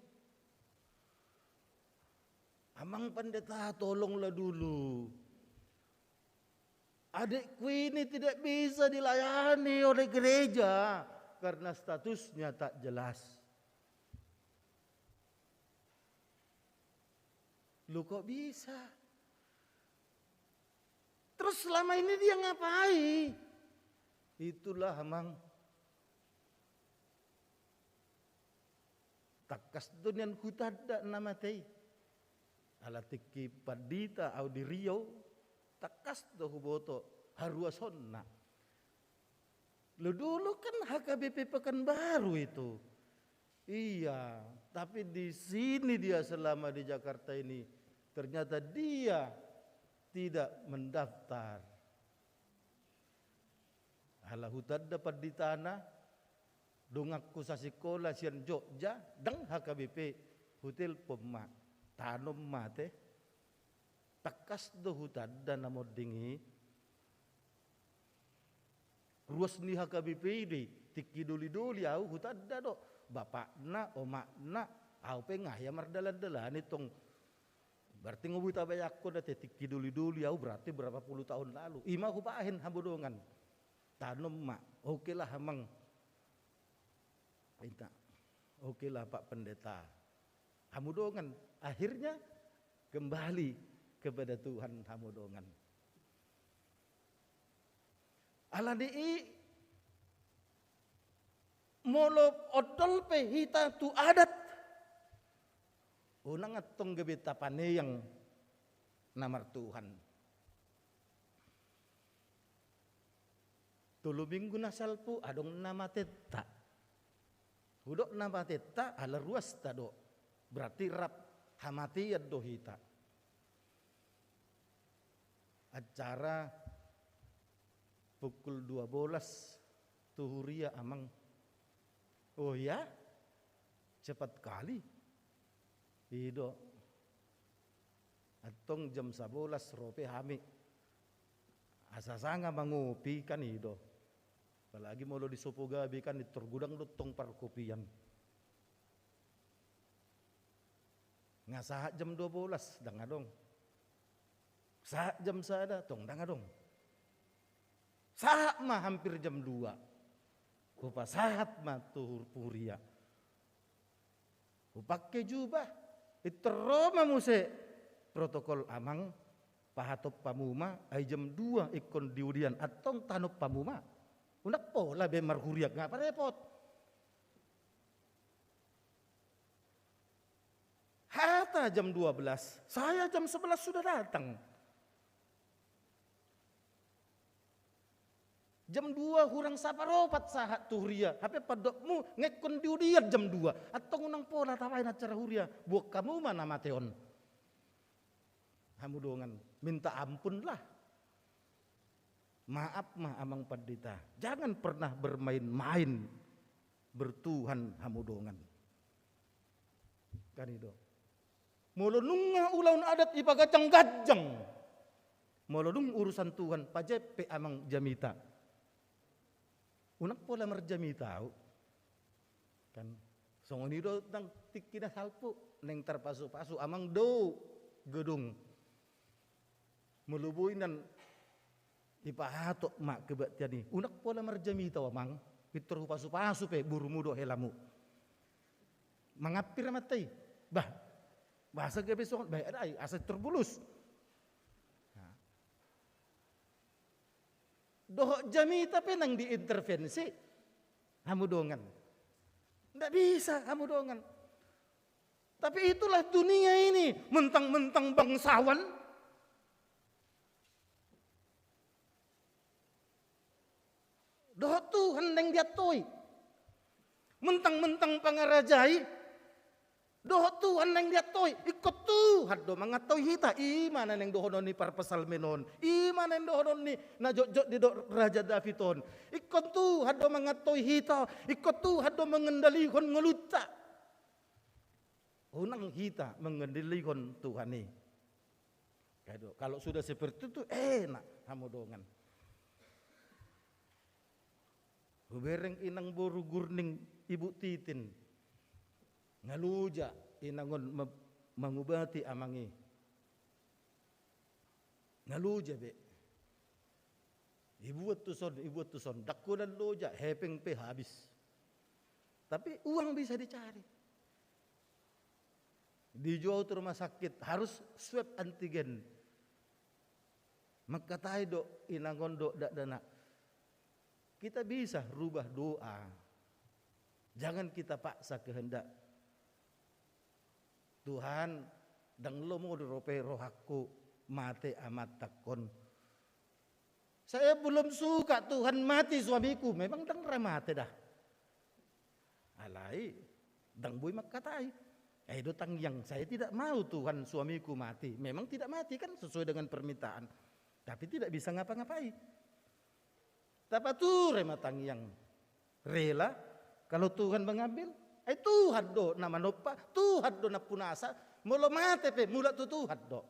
Amang Pendeta, tolonglah dulu. Adikku ini tidak bisa dilayani oleh gereja karena statusnya tak jelas. Loh, kok bisa? Terus selama ini dia ngapain? Itulah, Amang. Tangkas do nian hutanda na mate i. Ala tingki pandita au di Riau, tangkas do huboto haruasonna. Lo dulu kan H K B P Pekanbaru itu. Iya, tapi di sini dia selama di Jakarta ini, ternyata dia tidak mendaftar. Ala hutanda panditana, donganku sasikola sian Jogja, ndang H K B P, hutelpon ma, tanom ma te. Tangkas do hutanda na monding i. Ruas ni H K B P i do i, tingki doli-doli au hutanda do. Bapakna, omakna, au pe nga hea mardalan-dalan i tong. Berarti nga boi tabayangkon ate, tingki doli-doli au berarti berapa puluh tahun lalu. I ma hubahen, hamu dongan. Tanom ma. Oke lah, Amang. Minta. Oke lah, Pak Pendeta. Hamu dongan. Akhirnya kembali kepada Tuhan, hamu dongan. Alani i, molo ondol pe hita tu adat, unang antong gabe tapaneang na martuhan. Tolu minggu na salpu adong na matenta. Hudok na matenta ala ruasta do. Berarti rap hamatean do hita. Acara pukul dua belas tu huria, Amang. Oh ya? Cepat kali. I do. Antong jam sabolas ro pe hami. Asa sanga mangopi kan, i do. Apalagi molo di sopo gabe kan, i tor godang do tong parkopian. Nga sahat jam dua bolas, ndang adong. Sahat jam sada, tong ndang adong. Sahat ma hampir jam dua. Hupasahat ma tu hur-, huria. Hupangke jubah, pintor ro ma muse protokol, amang, pahatop hamu ma, ai jam dua ingkon di udian, antong tahanop hamu ma. Unang pola be marhuria nga parepot. Hata jam dua belas, saya jam sebelas sudah datang. Jam dua hurang saparopat sahat tu huria, hape pandokmu nga ingkon di udian jam dua. Antong unang pola tabaen acara huria, buat hamu ma na mate on. Hamu dongan, minta ampun lah. Maaf ma amang pandita, jangan pernah bermain-main bertuhan hamu dongan. Kan i do. Molo nunga ulaon adat ipaganjang-ganjang, molo dung urusan Tuhan, pajempe amang jamita. Unang pola marjamita au. Kan songon i do nang tingki na salpu, naeng tarpasu-pasu amang do gedung. Molo boi nan dipahatop ma kebaktian i, unang pola marjamita au amang, pintor hupasu-pasu pe borumu dohot helamu. Mangampir amanta i. Bah, boasa gabe songon, bah, ada ai, asa terpulus. Nah. Dohot jamita pe naeng diintervensi, hamu dongan. Ndak bisa, hamu dongan. Tapi itulah dunia ini, mentang-mentang bangsawan. Dohot Tuhan naeng diantoi. Mentang-mentang pangarajai, dohot Tuhan naeng diantoi. Ingkon Tuhan do mangantoi hita. I ma na naeng dohonon ni parpsalmen on. I ma na naeng dohonon ni na jotjot didok Raja David on. Ingkon Tuhan do mangantoi hita. Ingkon Tuhan do mengendalihon ngolunta. Unang hita mengendalihon Tuhan i. Kado, kalau sudah seperti itu, enak, hamu dongan. Hubereng inang boru Gurning, Ibu Titin. Nga loja inang on ma-, mangubati amang i. Nga loja be. Ibuat tuson, ibuat tuson. Ndang holan loja, hepeng pe habis. Tapi uang bisa dicari. Dijou tu rumah sakit, harus swab antigen. Mangkatai do inang on dohot dakdanak. Kita bisa rubah doa. Jangan kita paksa kehendak. Tuhan, ndang lomo do dope rohangku mate amantangkon. Saya belum suka, Tuhan, mati suamiku. Memang ndang ra mate da. Alai, ndang boi mangkatai. Ai do tangiang, saya tidak mau, Tuhan, suamiku mati. Memang tidak mati kan, sesuai dengan permintaan. Tapi tidak bisa ngapa-ngapai. Tapature ma tangiang. Rela, kalau Tuhan mengambil, ai Tuhan do na manompa, Tuhan do na punasa, molo mate pe, mulak tu Tuhan do.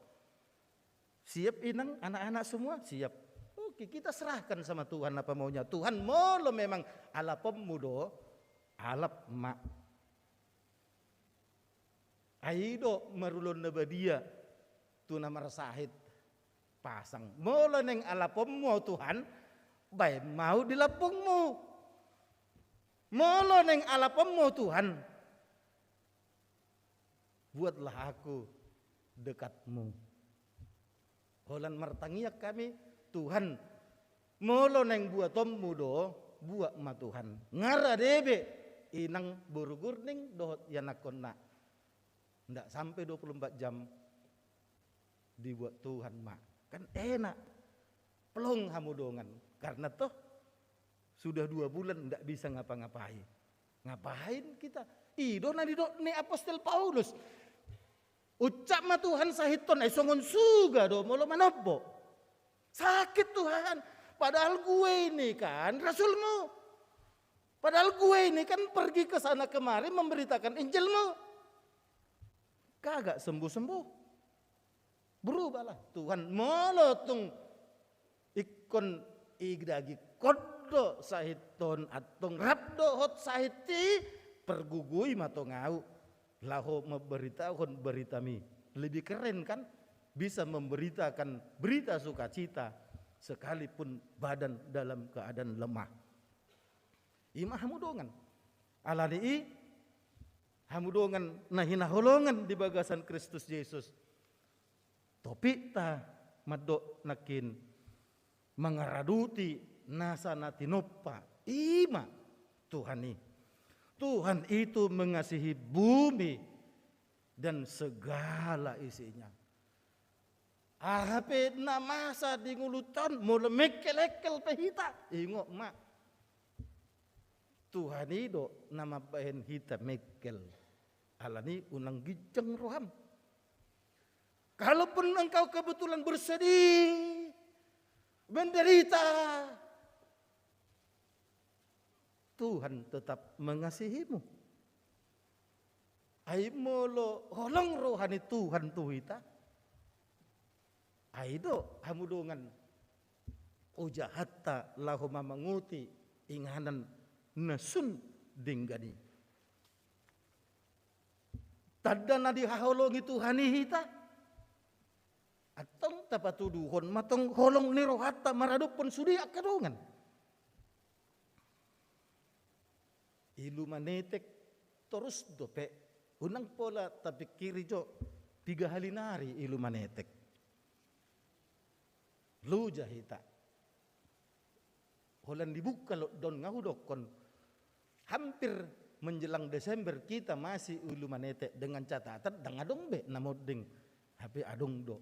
Siap inang, anak-anak semua? Siap. Oke, kita serahkan sama Tuhan apa maunya. Tuhan, molo memang alaponmu do, alap ma. Ai do marulaon na badia tu na marsahit pasang. Molo naeng alaponmu au Tuhan, baen ma au di lambungmu. Molo naeng alaponmu au Tuhan, buatlah aku dekatmu. Holan martangiang hami, Tuhan, molo naeng buatonmu do, buat ma Tuhan. Nga rade be inang boru Gurning dohot ianakkonna. Ndak sampe dua puluh empat jam dibuat Tuhan ma. Kan enak. Plong hamu dongan. Karena toh sudah dua bulan ndak bisa ngapa-ngapai. Ngapain kita? I do na nidok ni apostel Paulus. Ucap ma Tuhan sahiton, ai songon suga do molo manombo. Sakit Tuhan. Padahal gue ini kan rasulmu. Padahal gue ini kan pergi ke sana kemari memberitakan Injilmu. Kagak sembuh-sembuh. Berubahlah Tuhan, molo tung ingkon idagingkon do sahiton, antong rap dohot sahit i, pergugui ma tong au. laho memberitakan berita-Mi. Lebih keren kan? Bisa memberitakan berita sukacita sekalipun badan dalam keadaan lemah. I ma hamu dongan. Alani i, hamu dongan na hinaholongan di bagasan Kristus Jesus, topikta mandok nangkin mangaraduti nasa na tinompa, i ma Tuhan i. Tuhan itu mengasihi bumi dan segala isinya. Aha pe na masa di ngolunta on, molo mengkelengkel pe hita, ingot ma, Tuhan i do na mambahen hita mengkel. Alani unang ginjang roham. Kalaupun engkau kebetulan bersedih, menderita, Tuhan tetap mengasihimu. Ai molo holong roha ni Tuhan tu hita, ai do hamu dongan, ojahanta laho mamanguti inganan na sun denggan i. Tanda na dihaholongi Tuhan i hita. Antong tapatuduhon ma tong holong ni rohanta maradophon sude angka dongan. Ilumanetek torus dope, unang pola tapingkiri jo, piga hali nari Ilumanetek. Loja hita. Holan dibuka lockdown nga hudokkon, hampir menjelang Desember kita masih Ilumanetek dengan catatan ndang adong be na monding, hape adong do.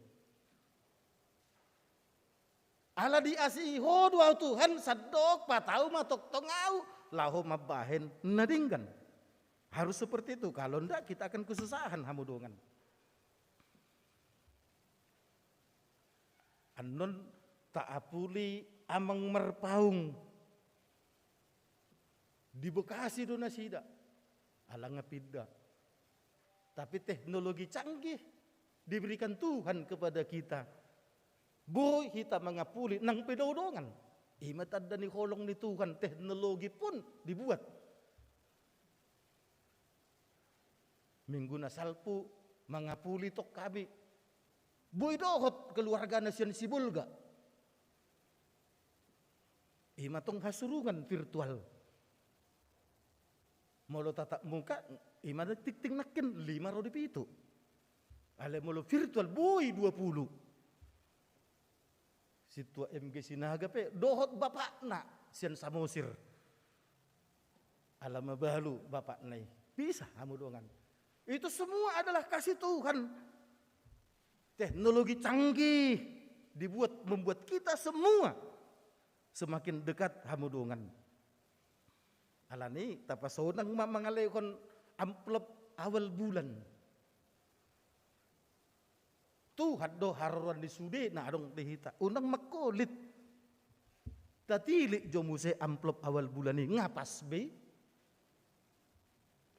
Ala diasihi Ho do ahu Tuhan, sandok patau ma tongtong ahu laho mambahen na denggan. Harus seperti itu, kalau ndak kita akan kesusahan hamu dongan. Annon taapuli Amang Marpaung. Di Bekasi do nasida. Ala nga pinda. Tapi teknologi canggih diberikan Tuhan kepada kita. Boi hita mangapuli nang pe dao dongan. I ma tanda ni holong ni Tuhan, teknologi pun dibuat. Minggu na salpu mangapuli tong hami. Boi dohot keluargana sian Sibolga. I ma tong hasurungan virtual. Molo tatap muka, i ma tingting nangkin lima ro di pitu. Alai molo virtual boi dua pulu. Sintua M G Sinaga pe dohot bapakna sian Samosir. Ala mabalu bapakna i. Bisa hamu dongan. Itu semua adalah kasih Tuhan. Teknologi canggih dibuat, membuat kita semua semakin dekat hamu dongan. Alani tapasonang ma mangalehon amplop awal bulan. Tuhan do haroroan ni sude na adong di hita. Unang mangkolit. Tatilik jo muse amplop awal bulan i, nga pas be i.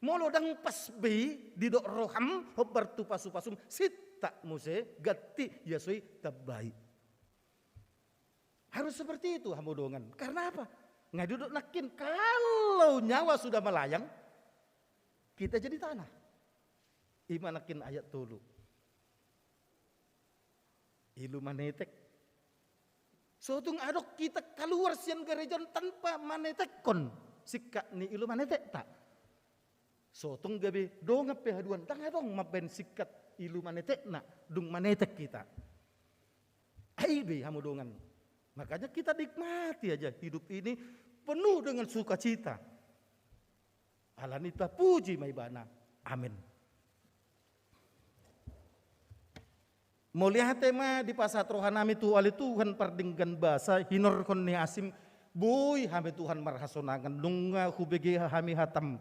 Molo ndang pas be i, didok roham hombar tu pasupasum, sintak muse, ganti, ia so i tambai. Harus seperti itu hamu dongan. Karena apa? Nga didok nangkin, kalau nyawa sudah melayang, kita jadi tanah. I ma nangkin ayat tolu. Ilumanetek. So tung adong hita kaluar sian gareja on tanpa manetekhon singkat ni Ilumanetekta. So tung gabe dongan pe haduan, ndang adong mambahen singkat Ilumanetekna dung manetek hita. Ai be hamu dongan. Makanya kita nikmati aja hidup ini penuh dengan sukacita. Alani tapuji ma Ibana. Amin. Mauliate ma dipasahat rohanami tu ale Tuhan pardenggan basa, hinorhon ni asiM, boi hami Tuhan marhasonangan, nunga hubege hami hataM.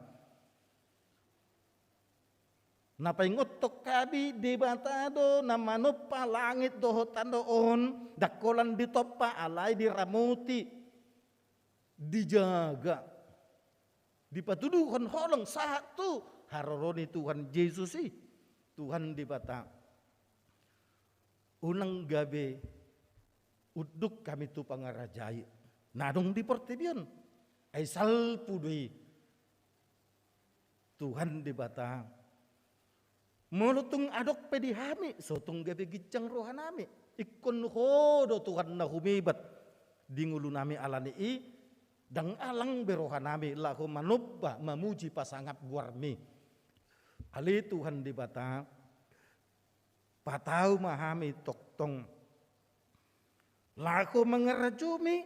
Na paingothon hami Debata do na manompa langit dohot tano on, ndang holan ditompa alai diramoti, dijaga. Dipatuduhon holong sahat tu haroro ni Tuhan Jesus i. Tuhan Debata, unang gabe unduk hami tu pangarajai na adong di portibi on. Ai salpu do i. Tuhan Debata, Molo tung adong pe di hami, so tung gabe ginjang rohanami. Ingkon Ho do Tuhan na humebat di ngolunami, alani i ndang alang be rohanami laho manomba, mamuji, pasangap goarMi. Ale Tuhan Debata, patau ma hami tongtong laho mangarajumi,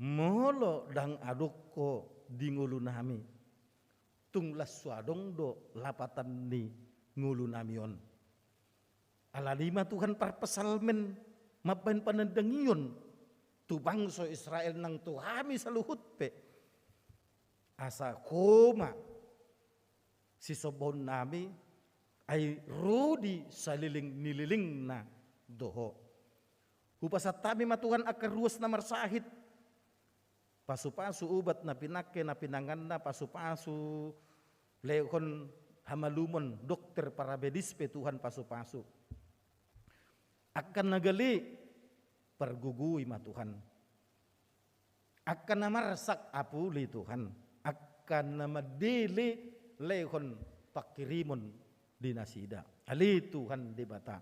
molo ndang adong Ho di ngolunami, tung las so adong do lapatan ni ngolunami on. Alani i ma Tuhan parpsalmen mambahen panandangion tu bangso Israel nang tu hami saluhut pe. Asa Ho ma sisombaonnami, ai ro di saleleng ni lelengna do Ho. Hupasahat hami ma Tuhan angka ruas na marsahit, pasupasu ubat na pinangke, na pinanganna, pasupasu lehon hamalumon, dokter, paramedis pe Tuhan pasupasu. Angka na gale pargogoi ma Tuhan. Angka na marsak apuli Tuhan, angka na mandele lehon pangkirimon di nasida. Ale Tuhan Debata,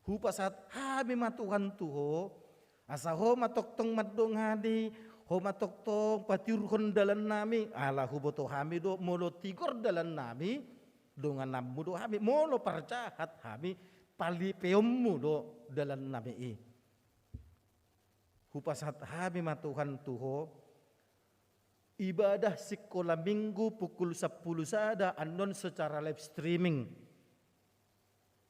hupasahat hami ma Tuhan tu Ho, asa Ho ma tongtong mandongani, Ho ma tongtong patiurhon dalannami, ala huboto hami do molo tigor dalannami, dongananMu do hami, molo parjahat hami, palipeonMu do dalannami i. Hupasahat hami ma Tuhan tu Ho, ibadah sikola minggu pukul sampulu sada annon secara live streaming.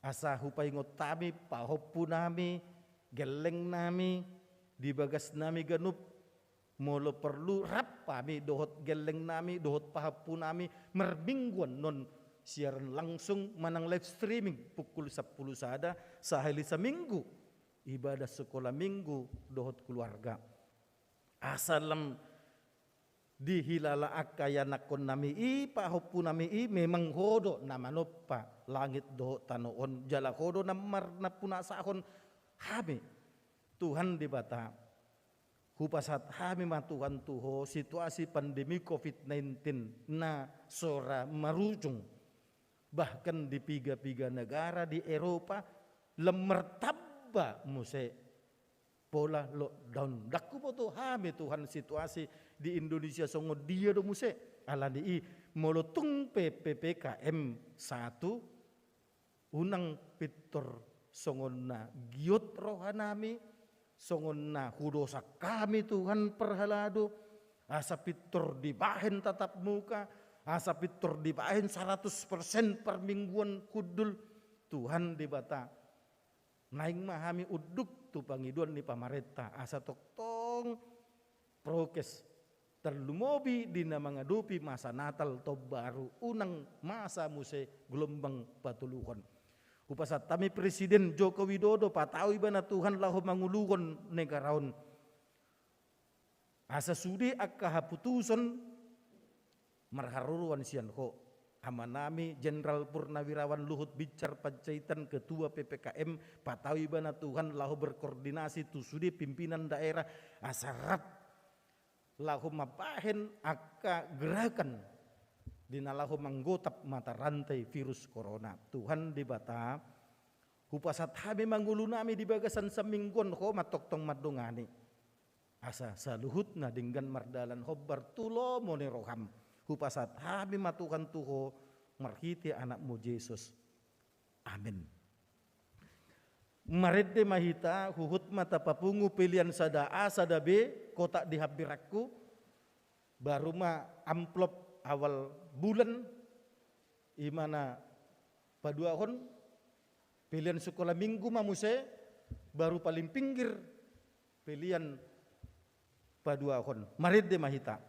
Asa hupaingot hami pahompunami, gellengnami, di bagasnami ganup, molo porlu rap hami dohot gellengnami, dohot pahompunami, marminggu annon siaran langsung manang live streaming pukul sampulu sada, sahali saminggu ibadah sikola minggu dohot keluarga. Asa lam dihilala angka ianakkonnami i, pahompunami i, memang Ho do na manompa langit dohot tano on, jala Ho do na marnampunasahon hami. Tuhan Debata, hupasahat hami ma Tuhan tu Ho, situasi pandemi covid nineteen na so ra marujung, bahkan di piga-piga negara di Eropa lam martamba muse pola lockdown. Ndang huboto hami Tuhan situasi di Indonesia songon dia do muse. Alani i, molo tung pe P P K M satu, unang pintor songon na giot rohanami, songon na hudosak hami Tuhan parhalado, asa pintor dibahen tatap muka, asa pintor dibahen saratus persen parmingguan hundul. Tuhan Debata, naeng ma hami unduk tu pangidoan ni pamarenta, asa tongtong prokes, tarlumobi di na mangadopi masa Natal, Taon Baru, unang masa muse gelombang patoluhon. Hupasahat hami Presiden Joko Widodo, patau ibana Tuhan laho manguluhon negara on. Asa sude angka haputuson marharoroan sian Ho. Amanami Jenderal Purnawirawan Luhut Binsar Panjaitan, Ketua P P K M, patau ibana Tuhan laho berkoordinasi tu sude pimpinan daerah asa rap laho mambahen angka gerakan di na laho manggotap mata rantai virus corona. Tuhan Debata, hupasahat hami ma ngolunami di bagasan saminggu on, Ho ma tongtong mandongani. Asa saluhutna denggan mardalan hombar tu lomo ni roham. Hupasahat hami ma Tuhan tu Ho marhite AnakMu Jesus. Amen. Marende ma hita, huhut ma tapapungu pelean sada A, sada B, kotak di hambirangku, baru ma amplop awal bulan, i ma na paduahon, pelean sikola minggu ma muse, baru paling pinggir pelean paduahon. Marende ma hita.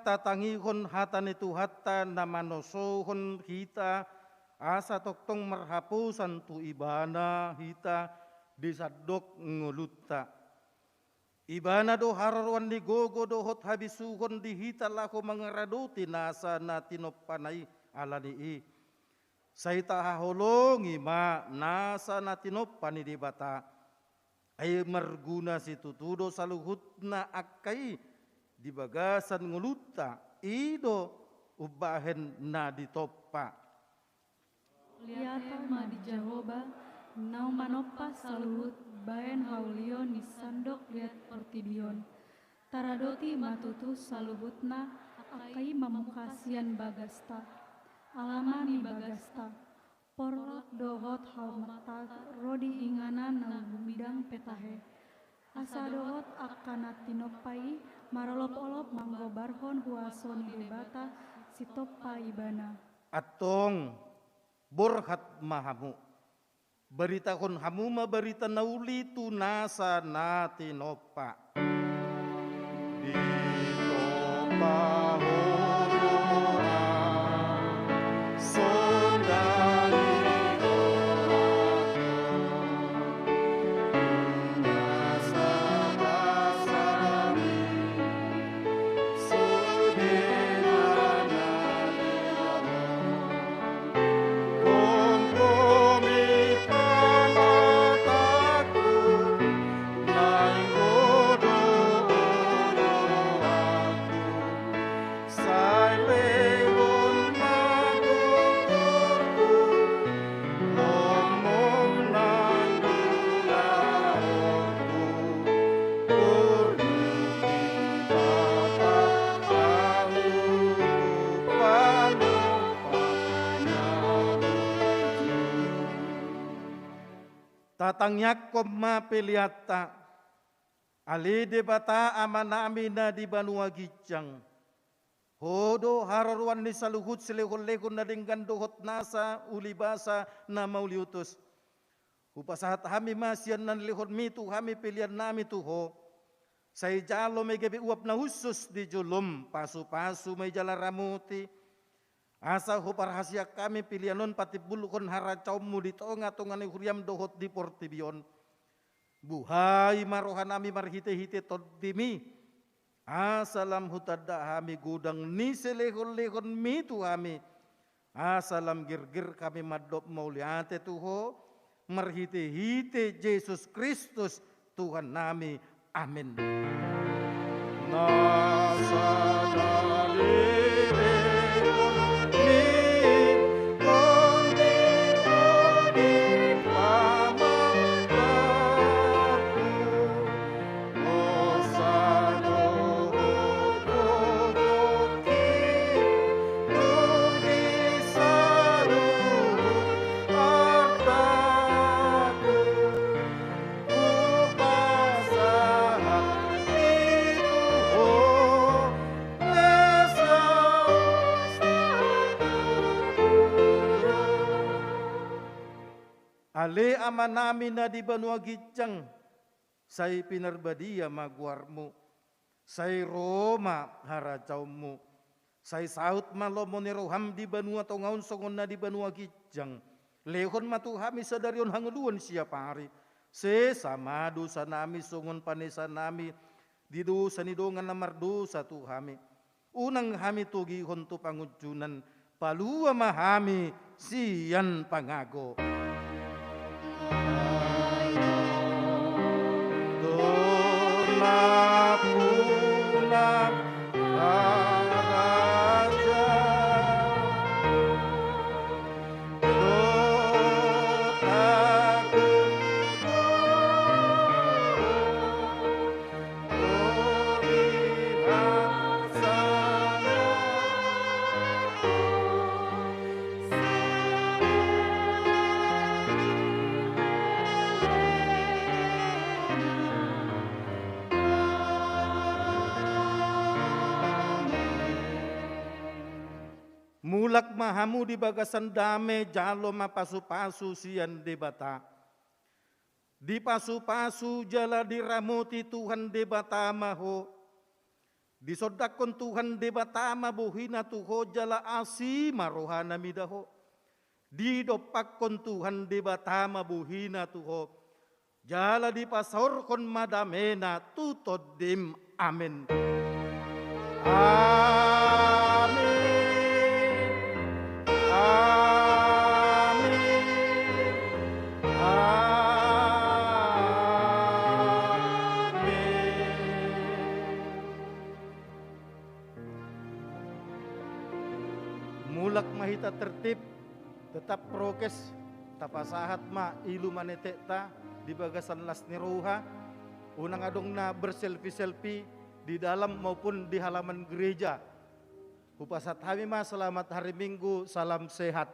tatangihon hata ni Tuhanta na manosohon hita, asa tongtong marhaposan tu Ibana hita di sandok ngolunta. Ibana do haroroan ni gogo dohot habisuhon di hita laho mangaradoti nasa na tinompana i. Ala ni i, sai tahaholongi ma nasa na tinompa ni Debata. Ai marguna situtu do saluhutna angka i di bagasan ngolunta, i do umbahen na ditompa. Liata ma di Jahowa, naung manompa saluhut bahen haulion ni sandok liat portibi on. Taradoti ma tutu saluhutna angka i mamungka sian bagasta. Ala ma ni bagasta, porlak dohot haumantag ro di inganan na umidang pe tahe. Asa dohot angka na tinompa i marolopolop manggobarhon huaso ni Debata sitompa Ibana. Antong, borhat ma hamu. Baritahon hamu ma barita na uli tu nasa na tinompa. Ditompa Ho do ahu, songon i do ahu. Sai lehon ma goarhu, lomo nang ulaonhu, borngin di Debata ahu tu panompa na bujur. Tatangiangkon ma peleanta. Ale Debata Amanami na di banua ginjang, Ho do haroroan ni saluhut silehonlehon na denggan dohot nasa ulibasa na mauliutus. Hupasahat hami ma sian na nilehonmi tu hami peleannami tu Ho. Sai jalo ma i gabe uap na hushus di jolom, pasupasu ma i jala ramoti. Asa huparhaseang hami pelean on patimbulhon harajaonmu di tongatonga ni huriam dohot di portibi on. Buhai ma rohanami marhitehite tondimi, asa lam hutanda hami godang ni silehonlehonmi tu hami, asa lam gerger hami mandok mauliate tu Ho, marhitehite Jesus Kristus Tuhannami. Amen. Na sada dilehon ni Ho di bagasan dame, Ho sada gogo di saluhut artaku. Hupasahat i tu Ho, na sahat tu Ho. Ale Amanami na di banua ginjang, sai pinarbadia ma goarmu. Sai ro ma harajaonmu. Sai saut ma lomo ni roham di banua tonga on songon na di banua ginjang. Lehon ma tu hami sadari on hangoluan siapari. Sesa ma dosanami songon panesanami di dosa ni dongan na mardosa tu hami. Unang hami togihon tu pangunjunan, palua ma hami sian pangago. Mulak ma hamu di bagasan dame, jalo ma pasupasu sian Debata. Dipasupasu jala diramoti Tuhan Debata ma ho. Disondangkon Tuhan Debata ma bohina tu ho jala asi ma rohana mida ho. Didompakkon Tuhan Debata ma bohina tu ho jala dipasaorhon ma damena tu tondim. Amen. Amen. Amen. Amen. Mulak ma hita tertib, tetap prokes, tapasahat ma ilu manetekta di bagasan las ni roha, unang adong na berselfie-selfie di dalam maupun di halaman gereja. Hupasahat hami ma selamat hari Minggu, salam sehat.